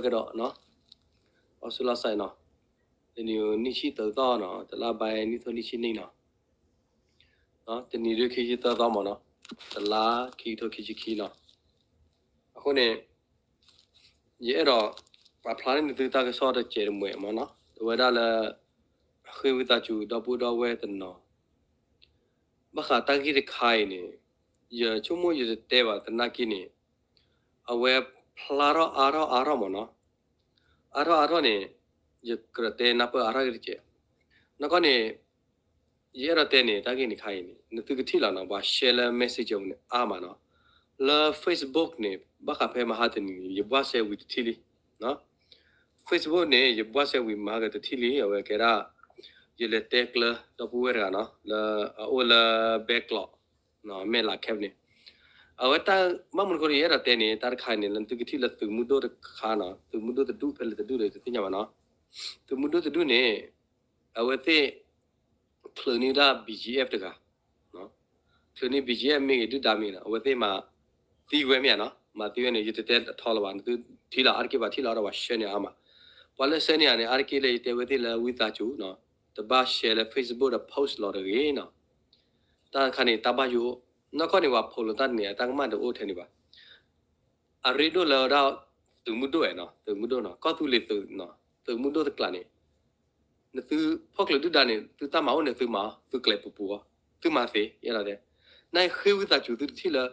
ကဒီးနီၤ, အီစူလီၤစဲးနီၤ, တနံၤနံၣ်ဆံသၢသီနီၤ, တလါဘဲနံၣ်ထီၣ်နံၣ်ဆံနံၣ်နီၤ, တနံၤဒုးခံဆံသၢသီမ့ၢ်နီၤ, တလါခံကထိခံဆံခံနီၤ. အဃိန့ၣ် ယအဲၣ်ဒိးပာ်ဖျါန့ၢ်သုတၢ်ကစီၣ်တစဲးတမှဲာ်မ့ၢ်နီၤ, အဝဲဒၣ်လၢ ဃ့ဝံသးစူၤဒီပုၢ်ဒီဝဲၢ်တနီၤ, ဘၣ်ဃးတၢ်ဂ့ၢ်တခါအံၤန့ၣ် ယဆိကမိၣ်ယတတဲဘၣ်သနာ်က့န့ၣ် အဝဲဖျါထီၣ်အါထီၣ်အါထီၣ်မ့ၢ်နီၤ, အါထီၣ်အါထီၣ်န့ၣ် ယကြၢးတဲနၢ်ပၢၢ်အါထီၣ်က့ၤတက့ၢ်. နီၢ်ကီၢ်န့ၣ် ယအဲၣ်ဒိးတဲန့ၣ် တၢ်ဂ့ၢ်န့ၣ်ခါအံၤန့ၣ် နသုကထံၣ်လီၤနီၤ, ပှၤ share လၢ messenger န့ၣ် အါမးနီၤ. လၢ Facebook န့ၣ် ဘၣ်ဃးဖဲမဟါတနံၤန့ၣ် ယဘှၣ်စဲဝံၤတထံၣ်လံ Facebook န့ၣ် ယဘှၣ်စဲဝံၤမဟါကတထံၣ်လံ, အဝဲကဲဒၣ် ယလဲၤတဲကျၢၤဒီပုၢ်ဝဲၢ်တဂၤနီၤ, လၢအအိၣ်လၢ ဘဲကျိး မဲၢ်လးခဲန့ၣ်, အဝဲတၢ်ဘၣ်မနုၤအဃိန့ၣ် ယအဲၣ်ဒိးတဲန့ၣ် တၢ်တခါန့ၣ် လၢနသုကထံၣ်လၢသုးမုၢ်ဒိၣ်တခါနီၤ, သုးမုၢ်ဒိၣ်တဒူၣ်ဖဲလဲၣ်တဒူၣ်ဒီး ယတသ့ၣ်ညါဘၣ်နီၤ. သုးမုၢ်ဒိၣ်တဒူၣ်န့ၣ် အဝဲသ့ၣ် ချုးန့ၢ်ဒၣ် BGF တဂၤ ချုးန့ၢ် BGF မ့ၢ်ဂ့ၤ ဒုၣ်ဒါမ့ၢ်ဂ့ၤနီၤ, အဝဲသ့ၣ်မၤသံဝဲမ့ၢ်ဧါနီၤ, မၤသံဝဲန့ၣ် ယတတဲထီလၢၤဘၣ်, နသုထံၣ်လီၤအါတက့ၢ်ဘၣ်, ထံၣ်လီၤအါဒီးပှၤ share န့ၢ်အါမး. ပှၤလၢ share န့ၢ်ယၤန့ၣ် အါတက့ၢ်လၢယတဲဝဲသ့ၣ်လၢဝံသးစူၤနီၤ, တဘၣ် share လၢ Facebook ဒီး post လီၤတဂ့ၤနီၤ. တၢ်တခါန့ၣ် တၢ်ဘၣ်ယိၣ်, နီၢ်ကီၢ်န့ၣ် ပှၤဖိးလိာ်တၢ်တန့ၣ် အတၢ်ကမၣ်တအိၣ်ထဲန့ၣ်ဘၣ်. အရ့ဒိၣ်လၢဝဲဒၣ် သုးမုၢ်ဒိၣ်ဧါနီၤ, သုးမုၢ်ဒိၣ်နီၤ, ကီၢ်သူလ့ၤသုး, သုးမုၢ်ဒိၣ်တကျးန့ၣ် နသုဖီၣ်ချုးဒုၣ်ဒါန့ၣ် သုတၢ်မၤအိၣ်န့ၣ် သုမၤအီၤ, သုကျဲၤပူၤပူၤအီၤ, သုမၤသ့ ယအဲၣ်ဒိးတဲ. နဃ့ဝံသးစူၤသုတထံၣ်လၢ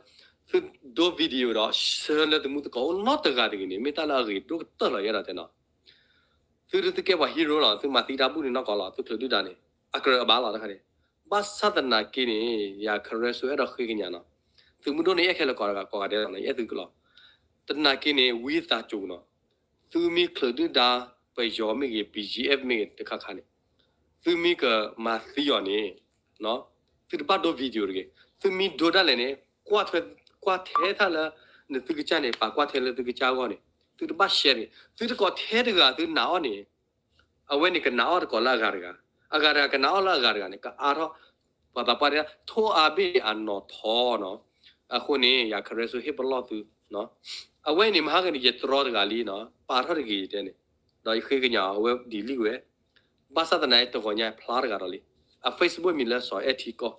သုဒိ video ဒီး share လၢသုမုၢ်သကိးအိၣ်နီတဂၤတဂ့ၤန့ၣ် မ့ၢ်တၢ်လၢအဂ့ၤဒိၣ်ကတၢၢ်လီၤ ယအဲၣ်ဒိးတဲနီၤ. သုဒုးသုကဲပှၤ hero လီၤ, သုမၤသံတၢ်ဘူၣ်န့ၣ်နီၢ်ကီၢ်လီၤ, သုချုးဒုၣ်ဒါန့ၣ် အကြၢးအဘၣ်လီၤတခါန့ၣ်. ဘၣ်ဆၣ်သနာ်က့န့ၣ် ယၤခရဲစိၤအဲၣ်ဒိးဃ့ကညးနီၤ, သုးမုၢ်ဒိၣ်န့ၣ် အဲၣ်ခဲလၢာ်ကိးဂၤဒဲးလီၤနီၤ, ယအဲၣ်သုကလီၤ. သနာ်က့န့ၣ် ဝံသးစူၤနီၤ သုမ့ၢ်ချုးဒုၣ်ဒါ ပယီၤမ့ၢ်ဂ့ၤ BGF မ့ၢ်ဂ့ၤတခါခါန့ၣ် သုမ့ၢ်ကမၤသံအီၤန့ၣ် သုတဘၣ်ဒိ video တဂ့ၤ. သုမ့ၢ်ဒိဒၣ်လဲာ်န့ၣ် ကွၢ်ထဲ, ကွၢ်ထဲထီၣ်လၢ နသုကစၢ်န့ၣ် ပာ်ကွၢ်ထဲလၢသုကစၢ်အဂီၢ်န့ၣ် သုတဘၣ် share တဂ့ၤ. သုတကိးထဲတဂၤသုနာ်အီၤန့ၣ် အဝဲန့ၣ်ကနာ်အီၤတကိးလၢအဂၤတဂၤ, အဂၤတဂၤကနာ်အီၤလၢအဂၤတဂၤန့ၣ် ကအါထီၣ် ပှၤသးပှၢ်တဲ ထိၣ်အါဘ့ၣ်အနီၢ်ထီနီၤ. အဃိန့ၣ် ယၤခရဲစိၤဟ့ၣ်ပလီၢ်သု အဝဲန့ၣ်မဟါကန့ၣ် ယတြီတဂၤလံနီၤ, ပာ်ထီၣ်တဂ့ၤယတဲန့ၣ်, ဒီးယဃ့ကညးအဝဲ delete ဝဲ, ဘၣ်ဆၣ်သနာ်က့တဂီၤညါဖျါတဂၤဒီးလံ. အ Facebook မံၤလၢစီၤအဲၣ်ထံကီၢ်,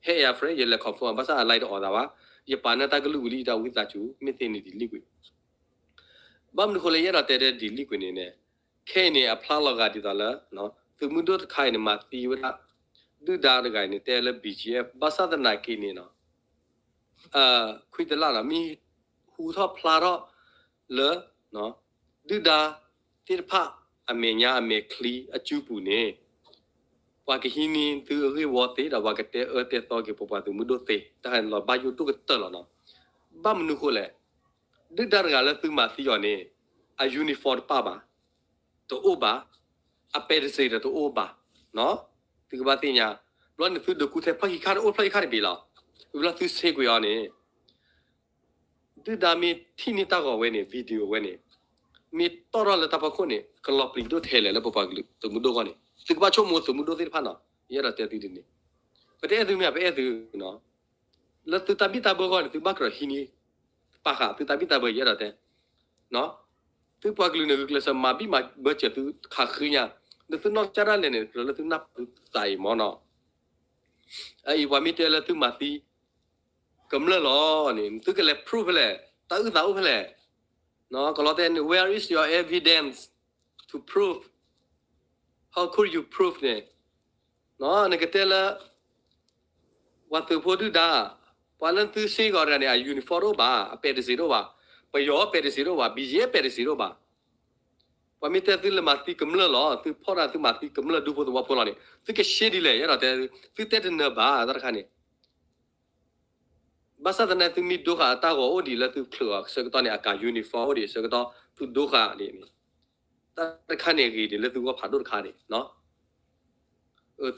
ဟဲအံၤ friend ယလဲၤ confirm ဘၣ်ဆၣ်အ line တအိးသးဘၣ်, ယပာ်န့ၢ်တၢ်ကလုၢ်ဝံၤလံ ယတၢ်ဝံသးစူၤ မ့ၢ်သ့န့ၣ် delete ကွံာ် ဘၣ်မနုၤဃိလၢယအဲၣ်ဒိးတဲဒီး delete ကွံာ်န့ၣ်န့ၣ်, ခဲအံၤန့ၣ် အဖျါလီၤဂာ်ဒ်သိးလၢ သုးမုၢ်ဒိၣ်တခါအံၤန့ၣ် မၤသံဝဲဒၣ် ဒုၣ်ဒါတဂၤအံၤန့ၣ် တဲလၢ BGF ဘၣ်ဆၣ်သနာ်က့န့ၣ်နီၤ, ခွံတလၢ်နီၤ မ့ၢ်ဟူထီၣ်ဖျါထီၣ်လၢ ဒုၣ်ဒါသ့ၣ်တဖၣ် အမဲာ်ညါအမဲာ်ချံအစုပူၤန့ၣ် ပှၤကဟံးန့ၢ်သုအဂ့ၢ်ဝီသ့ ဒီးပှၤကတဲအၢတဲသီက့ၤပပှၤသုးမုၢ်ဒိၣ်သ့ တၢ်ခါန့ၣ်လီၤဘၣ်ယိၣ်ဒိၣ်ကတၢၢ်လီၤနီၤ. ဘၣ်မနုၤဃိလဲၣ်, ဒုၣ်ဒါတဂၤလၢသုမၤသံအီၤန့ၣ် အ uniform တပၣ်ဘၣ်, တအိၣ်ဘၣ်, အပဲတစ့းဒီးတအိၣ်ဘၣ်, သုကဘၣ်သ့ၣ်ညါ, ဘျီန့ၣ်သုဒုးကူထဲဖျီၣ်ခံခါတအိၣ်ဖျီၣ်ခံခါတဘ့ၣ်လီၤ, ဝံၤဘျီသုဆ့ကွံာ်အီၤန့ၣ် ဒုၣ်ဒါမ့ၢ်ထံၣ်န့ၢ်တၢ်ဂီၤဝဲန့ၣ် video ဝဲန့ၣ်, မ့ၢ်တီၣ်ထီၣ်လၢတၢ်ဖီခိၣ်န့ၣ် ကလီၤပျံၤဒိၣ်ထဲလဲၣ်လၢပပှၤကလုာ်သုးမုၢ်ဒိၣ်အဂီၢ်န့ၣ် သုကဘၣ်ဆိကမိၣ်သုးမုၢ်ဒိၣ်သ့ၣ်တဖၣ်နီၤ, ယအဲၣ်ဒိးတဲသုဒ်န့ၣ်, ပတအဲၣ်သုမ့ၢ်ပအဲၣ်သုနီၤ, လၢသုတၢ်ဘံၣ်တၢ်ဘၢအဂီၢ်န့ၣ် သုဘၣ်ကြၢးဟံးန့ၢ် ပာ်ဃာ်သုတၢ်ဘံၣ်တၢ်ဘၢ ယအဲၣ်ဒိးတဲ သုပှၤကလုာ်န့ၣ် ဂုာ်ကျဲးစၢးမၤဘံၣ်မၤဘၢစၢၤသုခးဃ့ညါ, လၢသုနီၢ်ကစၢ်ဒၣ်လဲာ်န့ၣ် ကြၢးလၢသုနၢ်ပၢၢ်သးအံၤမ့ၢ်နီၤ, အအံၤပှၤမ့ၢ်တဲလၢသုမၤသံ ကမျၢၢ်လီၤန့ၣ် သုကလဲၤ proof ဖဲလဲၣ်, တၢ်အုၣ်သးအိၣ်ဖဲလဲၣ်, ကလီတဲန့ၣ် where is your evidence to prove, how could you prove န့ၣ်, နကတဲလၢ ပှၤသုးဖိဒုၣ်ဒါ, ပှၤလၢသုဆ့ဂီၤတဂၤန့ၣ် အ uniform တအိၣ်ဘၣ်, အပဲတစ့းတအိၣ်ဘၣ်, ပယီၤပဲတစ့းတအိၣ်ဘၣ်, BGF ပဲတစ့းတအိၣ်ဘၣ်, ပှၤမ့ၢ်တဲသုလၢမၤသံကမျၢၢ်လီၤ, သုဖီၣ်တၢ်သုမၤသံကမျၢၢ်ဒူဖိသဝီဖိလီၤန့ၣ် သုကရှ့ဒ်လဲၣ်, ယအဲၣ်ဒိးတဲ သုတဲတနၢၤဘၣ်တၢ်တခါန့ၣ် ဘၣ်ဆၣ်သနာ်က့ သုမ့ၢ်ဒိဃာ်အတၢ်ဂီၤအိၣ်ဒံးလၢသုချုးအီၤဆၢကတီၢ်န့ၣ် အကၤ uniform အိၣ်ဒံးဆၢကတီၢ် သုဒိဃာ်ဒံးန့ၣ်, တၢ်တခါန့ၣ်အဂ့ၤဒံးလၢသုဂီၢ်ဖးဒိၣ်တခါန့ၣ်,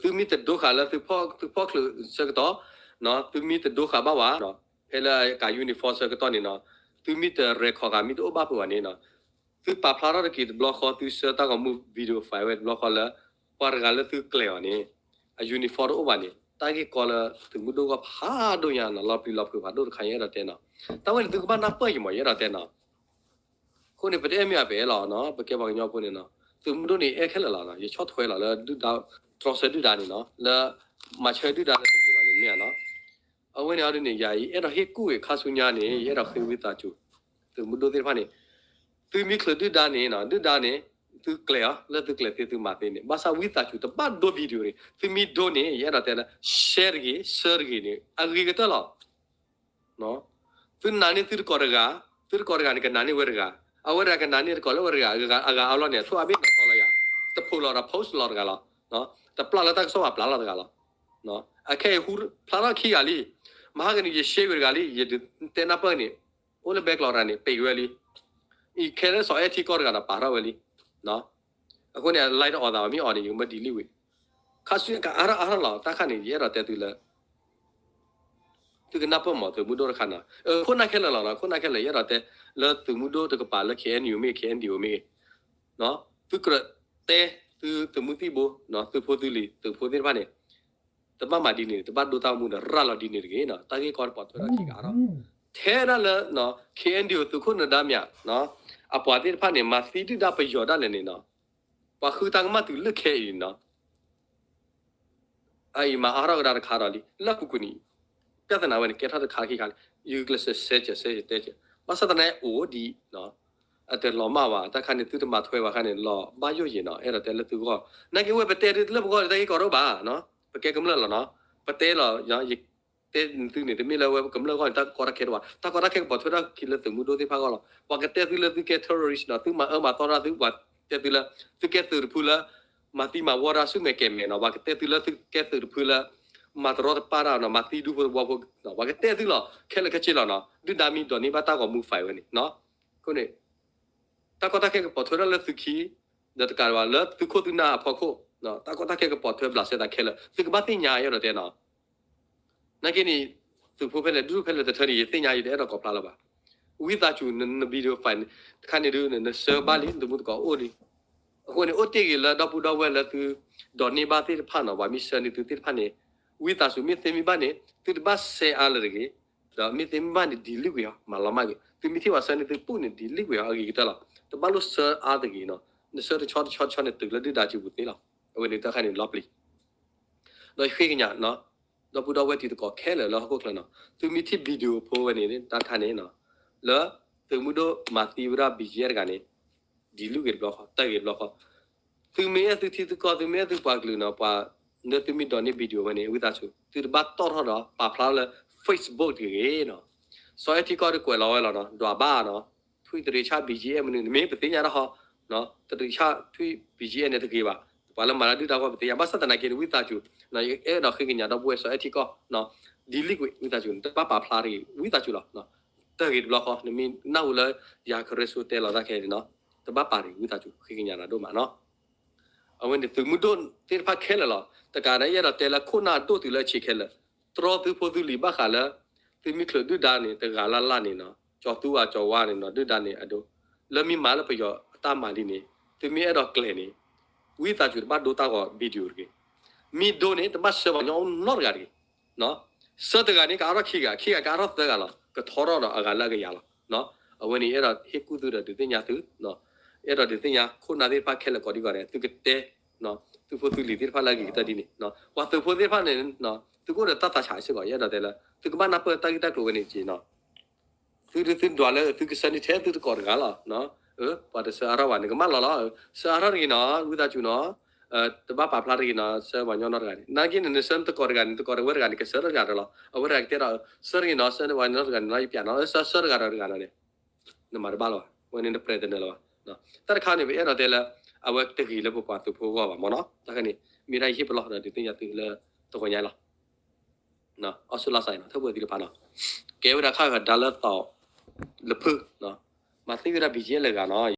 သုမ့ၢ်တဒိဃာ်လၢသုဖီၣ်ချုးဆၢကတီၢ်, သုမ့ၢ်တဒိဃာ်ဘၣ်ဝဲ, ဖဲလၢအကၤ uniform ဆၢကတီၢ်န့ၣ်နီၤ, သုမ့ၢ်တ record ဃာ်မ့ၢ်တအိၣ်ဘၣ်ဖုးဘၣ်န့ၣ်နီၤ, သုပာ်ဖျါထီၣ်တက့ၢ်တဘျီဃီ သုဆှၢတၢ်ဂီၤမူ video file ဝဲတဘျီဃီလၢ ပှၤတဂၤလၢသုကျဲၤအီၤန့ၣ် အ uniform တအိၣ်ဘၣ်န့ၣ် တၢ်ဂ့ၢ်ကီလၢသုးမုၢ်ဒိၣ်ဂီၢ်ဖးဒိၣ်ညါနီၤ, လီၤပျံၤလီၤဖုးဖးဒိၣ်တခါ ယအဲၣ်ဒိးတဲနီၤ, တၢ်ဝဲန့ၣ်သုကဘၣ်နၢ်ပၢၢ်ယံၤမး ယအဲၣ်ဒိးတဲနီၤ. အဃိန့ၣ် ပတအဲၣ်မ့ၢ်အပအဲၣ်လီၤနီၤ, ပကဲပှၤကညီဖိန့ၣ်နီၤ, သုးမုၢ်ဒိၣ်န့ၣ် အဲၣ်ခဲလၢာ်လီၤနီၤ, ယဆီၣ်ထွဲလီၤလၢဒုၣ်ဒါ, တြီဆၢဒုၣ်ဒါန့ၣ်နီၤ, လၢမၤဆၢဒုၣ်ဒါလၢတဂ့ၤဘၣ်န့ၣ်မ့ၢ်ဧါနီၤ. အဝဲန့ၣ်အီၤဒ်န့ၣ် ယၤ ယအဲၣ်ဒိးဟ့ၣ်ကူၣ်ဂ့ၤခါဆူညါန့ၣ် ယအဲၣ်ဒိးဃ့ဝံသးစူၤ သုးမုၢ်ဒိၣ်သ့ၣ်တဖၣ်န့ၣ်, သုမ့ၢ်ချုးဒုၣ်ဒါန့ၣ်နီၤ, ဒုၣ်ဒါန့ၣ် သုကျဲၤအီၤ လၢသုကျဲၤသ့သုမၤသ့န့ၣ်, ဘၣ်ဆၣ်ဝံသးစူၤတဘၣ်ဒိ video န့ၣ်, သုမ့ၢ်ဒိန့ၣ် ယအဲၣ်ဒိးတဲလၢ share တဂ့ၤ share တဂ့ၤန့ၣ် အဂ့ၤကတၢၢ်လီၤ. သုနာ်န့ၢ်သုတကိးတဂၤ, သုတကိးတဂၤန့ၣ် ကနာ်န့ၢ်ဝဲတဂၤ, အဝဲတဂၤကနာ်န့ၢ်တကိးလၢဝဲတဂၤ, အဂၤအါလီၤန့ၣ် အထိၣ်အဘ့ၣ်နီၤထီလီၤယၤ, တဖိးလီၤဒီး post လီၤတဂၤလီၤ, တပျၢ်လၢတၢ်ကစီၣ်ဘၣ်ပျၢ်လီၤတဂၤလီၤ. အခဲအံၤဟူဖျါထီၣ်ခံဂၤလံ, မဟါကနံၤယ share ဝဲတဂၤလံ, ယဒုးတဲနၢ်ပၢၢ်န့ၣ်, အိၣ်လၢဘဲကျိးတဂၤန့ၣ် ပံးဝဲလံ, အံၤခဲလၢာ်စီၤအဲၣ်ထံကီၢ်တဂၤဒီးပာ်ထီၣ်ဝဲလံ. အဃိန့ၣ် အ like တအီၣ်သးဘၣ် မ့ၢ်အီၣ်န့ၣ် ယကမၢ delete ဝံၤ, ခါဆူညါကအါထီၣ်အါထီၣ်လီၤ, တၢ်ခါန့ၣ် ယအဲၣ်ဒိးတဲသုလၢ သုကနၢ်ပၢၢ်မး သုးမုၢ်ဒိၣ်တခါနီၤ, ခိၣ်နၢ်ခဲလၢာ်လီၤနီၤ, ခိၣ်နၢ်ခဲလၢာ် ယအဲၣ်ဒိးတဲ လၢသုးမုၢ်ဒိၣ်တကပၤလၢ K N U မ့ၢ် K N D O မ့ၢ်ဂ့ၤ, သုကြၢးတဲသုသုးမုၢ်သံၣ်ဘိ, သုဖိသုလံၤ သုးဖိသ့ၣ်တဖၣ်န့ၣ်, တဘၣ်မၤဒ်န့ၣ်, တဘၣ်ဒိတၢ်မူဒီးရၤလီၤဒ်န့ၣ်တဂ့ၤနီၤ, တၢ်ဂ့ၢ်ကီတပီၤထွဲထီၣ်ခံကဒီး, ထဲဒၣ်လၢ K N D O သုးခိၣ်နၢၤဒါမ့ၢ်ဧါ, အပှၤသ့ၣ်တဖၣ်န့ၣ် မၤသံဒုၣ်ဒါပယီၤဒၣ်လဲာ်န့ၣ်နီၤ, ပှၤဃုတၢ်ကမၣ်တုၤလၢခဲအံၤနီၤ အအံၤမၤအါထီၣ်ကဒါတခါဒီးလံ, လၢအပူၤကွံာ်န့ၣ်, ပြဿနာဝဲန့ၣ် ကဲထီၣ်တခါခံခါလံ, ယကျဲးစၢးစဲကဲး စဲကဲးတဲကဲး, ဘၣ်ဆၣ်သနာ်က့အိၣ်ဒ်, အတလီၤမၢ်ဘၣ်, တၢ်ခါန့ၣ် သုတမၤထွဲဘၣ်ခါန့ၣ် လီၤဘၣ်ယိၣ်ယံၤနီၤ, အဲၣ်ဒိးတဲလၢသုဂီၢ်, နာ်က့ဝဲပတဲလၢပဂီၢ်န့ၣ် တၢ်ဂ့ၢ်ကီတအိၣ်ဘၣ်နီၤ, ပကဲကမျၢၢ်လီၤနီၤ, ပတဲလီၤ, ယတဲသုန့ၣ် တမ့ၢ်လၢဝဲကမျၢၢ်ဂီၢ်န့ၣ် တၢ်ကီတၢ်ခဲတအိၣ်ဘၣ်, တၢ်ကီတၢ်ခဲကပီၤထွဲထီၣ်ခံလၢသုးမုၢ်ဒိၣ်သ့ၣ်တဖၣ်ဂီၢ်လီၤ, ပှၤကတဲသုလၢသုကဲ terrorist နီၤ, သုမၤအၢမၤသီတၢ်သု, ပှၤတဲသုလၢ သုကဲသုးတဖုလၢ မၤသံမၤဝီတၢ်ဆူၣ်မဲာ်ကဲၤမဲာ်နီၤ, ပှၤကတဲသုလၢသုကဲသုးတဖုလၢ မၤတရီတပါတၢ်နီၤ, မၤသံဒူဖိသဝီဖိ, ပှၤကတဲသုလီၤ, ခဲလၢာ်ခဲဆ့လီၤနီၤ, ဒုၣ်ဒါမ့ၢ်ဒိးန့ၢ်ဘၣ်တၢ်ဂီၤမူ fight ဝဲန့ၣ်, အဃိန့ၣ် တၢ်ကီတၢ်ခဲကပီၤထွဲထီၣ်လၢသုခံ, ဒီးတကးဒံးဘၣ်လၢသုခိၣ်သုနၢ်အဖီခိၣ်, တၢ်ကီတၢ်ခဲကပီၤထွဲဘျးစဲသးခဲလၢာ်, သုကဘၣ်သ့ၣ်ညါ ယအဲၣ်ဒိးတဲနီၤ နာ်က့န့ၣ်, သုးဖိဖဲလဲၣ် ဒူၣ်ဖဲလဲၣ်တထၢန့ၣ် ယသ့ၣ်ညါ ယတအဲၣ်ဒိးကိးဖျါလၢၤဘၣ်, ဝံသးစူၤ န video file တခါန့ၣ်ဒုး န share ဘၣ်လံ နသုးမုၢ်သကိးအိၣ်လံ, အဃိန့ၣ် အိၣ်တ့ၢ်ဂ့ၤလၢဒီပုၢ်ဒီဝဲၢ်လၢသု ဒိးန့ၢ်ဘၣ်သ့ၣ်တဖၣ်နီၤ, ပှၤမ့ၢ် share န့ၢ်သုသ့ၣ်တဖၣ်န့ၣ်, ဝံသးစူၤ မ့ၢ်သ့မ့ၢ်ဘၣ်န့ၣ် သုတဘၣ် share အါလၢၤတဂ့ၤ, ဒီးမ့ၢ်သ့မ့ၢ်ဘၣ်န့ၣ် delete ကွံာ်အီၤ မၤလီၤမၢ်ကွံာ်, သုမ့ၢ်ထံၣ်ပှၤ share န့ၢ်သုပူၣ်န့ၣ် delete ကွံာ်အီၤ အဂ့ၤကတၢၢ်လီၤ, တဘၣ်လိၣ် share အါတဂ့ၤနီၤ, န share တဆီတဆီတဆီန့ၣ် တုၤလၢဒုၣ်ဒါစုပူၤသ့လီၤ, အဝဲန့ၣ်တၢ်ခါန့ၣ်လီၤပျံၤ ဒီးဃ့ကညးနီၤ, ဒီပုၢ်ဒီဝဲၢ်တံၤသကိးခဲလၢာ်လၢဟီၣ်ခိၣ်ချၢနီၤ, သုမ့ၢ်ထံၣ် video ဖိဝဲန့ၣ် တၢ်တခါန့ၣ်နီၤ, လၢသုးမုၢ်ဒိၣ်မၤသံဝဲဒၣ် ဘီၣ်ကၠံၣ်အဲၣ် တဂၤန့ၣ်, delete ဂ့ၤတဘျီဃီ, တၢ်ဂ့ၤတဘျီဃီ, သုမ့ၢ်အဲၣ်သုထံသုကီၢ် သုမ့ၢ်အဲၣ်သုပှၤကလုာ်နီၤ, ပှၤလၢသုမ့ၢ်ဒိးန့ၢ် video ဝဲန့ၣ် ဝံသးစူၤ သုတဘၣ်တီၣ်ထီၣ်ဒီးပာ်ဖျါလၢ Facebook တဂ့ၤနီၤ, စီၤအဲၣ်ထံကီၢ်တကွဲးလီၤဝဲလီၤနီၤ, ဒွးဘၣ်နီၤ, ထွံၣ်တရံးဆၣ် ဘီၣ်ကၠံၣ်အဲၣ် မနုၤန့ၣ် မ့ၢ်ပသ့ၣ်ညါတၢ်ဟီ, တရံးဆၣ်ထွံၣ် ဘီၣ်ကၠံၣ်အဲၣ် န့ၣ်တဂ့ၤဘၣ်, ပှၤလၢမၤတၢ်ဒုၣ်တၢ်ဂီၢ်ပသ့ၣ်ညါ, ဘၣ်ဆၣ်သနာ်က့န့ၣ် ဝံသးစူၤ, အဲၣ်ဒိးဃ့ကညးဒီပုၢ်ဝဲၢ်စီၤအဲၣ်ထံကီၢ်, delete ကွံာ် ဝံသးစူၤ တဘၣ်ပာ်ဖျါတဂ့ၤ ဝံသးစူၤလီၤ, တၢ်ဂ့ၤတဘျီဃီ နမ့ၢ်နၢ်ဟူလၢယၤခရၢစိတဲလီၤတၢ်ခဲအံၤန့ၣ်နီၤ, တဘၣ်ပာ်တဂ့ၤ ဝံသးစူၤ ဃ့ကညးနၤဒိၣ်မးနီၤ. အဝဲန့ၣ်သုးမုၢ်ဒိၣ်သ့ၣ်တဖၣ်ခဲလၢာ်လီၤ, တကးဒံး ယအဲၣ်ဒိးတဲလၢခိၣ်နၢ်ဒိၣ်တုၤလၢအဆံးခဲလၢာ်, တြီသုဖိသုလံၤဘၣ်ဃးလၢ သုမ့ၢ်ချုးဒုၣ်ဒါန့ၣ် တဂၤလၢ်လၢ်န့ၣ်နီၤ, ကၠီၤသူအကၠီၤဝါန့ၣ်နီၤ, ဒုၣ်ဒါန့ၣ်အဒိ, လၢမ့ၢ်မၤလၢပယီၤအတၢ်မၤဒ်န့ၣ်, သုမ့ၢ်အဲၣ်ဒိးကျဲၤန့ၣ်, ဝံသးစူၤတဘၣ်ဒိတၢ်ဂီၤ video တဂ့ၤ, မ့ၢ်ဒိန့ၣ် တဘၣ်ဆှၢပှၤကညီနီတဂၤတဂ့ၤ ဆှၢတဂၤန့ၣ် ကအါထီၣ်ခံဂၤ, ခံဂၤကအါထီၣ်သၢဂၤလီၤ, ကထီထီၣ်ဒီးအဂၤလၢအကယၤလီၤ. အဝဲန့ၣ် အဲၣ်ဒိးဟ့ၣ်ကူၣ်သုဒီးဒုးသ့ၣ်ညါသု, အဲၣ်ဒိးဒုးသ့ၣ်ညါခိၣ်နၢ်သ့ၣ်တဖၣ်ခဲလၢာ်ကိးဒံကိးဒဲး, သုကတဲ, သုဖိသုလံၤသ့ၣ်တဖၣ်လၢအဂ့ၤကတၢၢ်ဒ်န့ၣ်, ပှၤသုးဖိသ့ၣ်တဖၣ်န့ၣ်, သုကအိၣ်ဒီးတၢ်သးဆးစ့ၢ်ကီး, ယအဲၣ်ဒိးတဲလၢ သုကဘၣ်နၢ်ပၢၢ်တၢ်ဂ့ၢ်တၢ်ကျိၤဝဲန့ၣ်က့ၤနီၤ သုသုဒွးလၢသုကဆှၢန့ၢ်ထဲသုတကိးတဂၤလီၤ, ပှၤတဆှၢအါထီၣ်ဘၣ်န့ၣ် ကမၣ်လီၤလီၤ, ဆှၢအါထီၣ်တဂ့ၤနီၤ, ဝံသးစူၤနီၤ, တဘၣ်ပာ်ဖျါတဂ့ၤနီၤ, ဆှၢပှၤကညီနီတဂၤန့ၣ်, နာ်က့န့ၣ် နဆှၢနတကိးတဂၤန့ၣ် တကိးတဝဲၢ်တဂၤန့ၣ် ကဆှၢလၢတဂၤတလီၤ, အဝဲတဂၤကတဲဒီး ဆှၢတဂ့ၤနီၤ, ဆှၢပှၤကညီနီတဂၤန့ၣ်နီၤ, ယပျးနီၤ, ဆှၢဆှၢတဂၤဒီးတဂၤနီၤန့ၣ်, နမၤတဘၣ်လၢၤဘၣ်, ဝဲန့ၣ်နပြဲးတနၢၤလၢၤဘၣ်. တၢ်တခါန့ၣ် ပအဲၣ်ဒိးတဲလၢ အဝဲတဂ့ၤလၢပပှၤသုးဖိဂီၢ်ဘၣ်မ့ၢ်နီၤ, တၢ်ခါန့ၣ် မ့ၢ်ဒၣ်ယဟ့ၣ်ပလီၢ်ဒီးဒုးသ့ၣ်ညါသုလၢတဂီၤညါလီၤ. အီၣ်ဆူၣ်လါစးအံၤနီၤ ထၢၣ်ပှဲၤသံတဖၣ်နီၤ, ကဲဝဲဒၣ်ခါဂၤဒါလၢသီးလၢဖု, မၤသံဝဲဒၣ် ဘီၣ်ကၠံၣ်အဲၣ် လၢဂၤနီၤ.